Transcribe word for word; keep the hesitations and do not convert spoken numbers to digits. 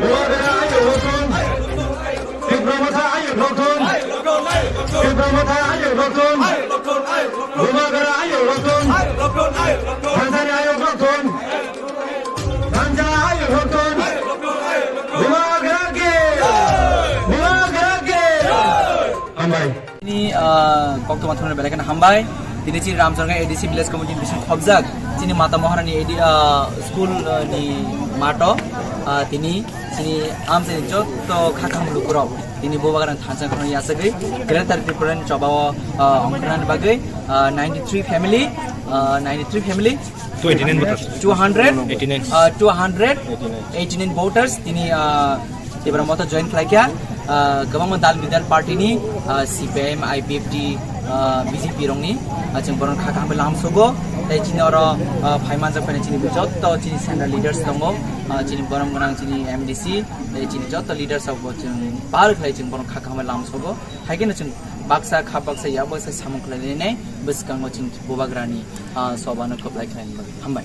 Bubagra ayuk rokthun. Tipra Motha ayuk rokthun. Tipra Motha ayuk rokthun. Bubagra ayuk rokthun. Thansa ni ayuk rokthun. Thansa ayuk rokthun. Bubagra ki. Bubagra ki. Hambai. Tini, ah, koktwma thumnani belai kheno hambai. Tini chini Ramcharga A D C Village Committee bising khobjak chini Mata Maharani A D, ah, school, ah, ni mato, ah, tini amchaini jotto kha kaham lukurok tini Bubagrani thansa kheno yachagwi Greater Tripura ni chobao, ah, ongkhornani bagwi, ah, ninety-three family, ah, ninety-three family, two eighty-nine voters. Two hundred, eighty-nine. Ah, two hundred eighty-nine voters tini, ah, Tipra Motha join khlaikha, ah, kwbangma dal bidal party ni, ah, C P I M, I P F T, ah, B J P rokni, ah, chwng borok kha kaham lam sugo, tei chini oro, ah, phai manjak phai chini jotto chini central leaders tongo, ah, chini borom gwnang chini M D C, tei chini jotto leaders rok bo chwng pal khlai chwng borok kha kaham lam sugo, hai kheno chwng baksa kha baksa ya baksa samung khlai nai bwskango chwng Bubagrani, ah, soba no kwplai khlai nai bagwi. Hambai.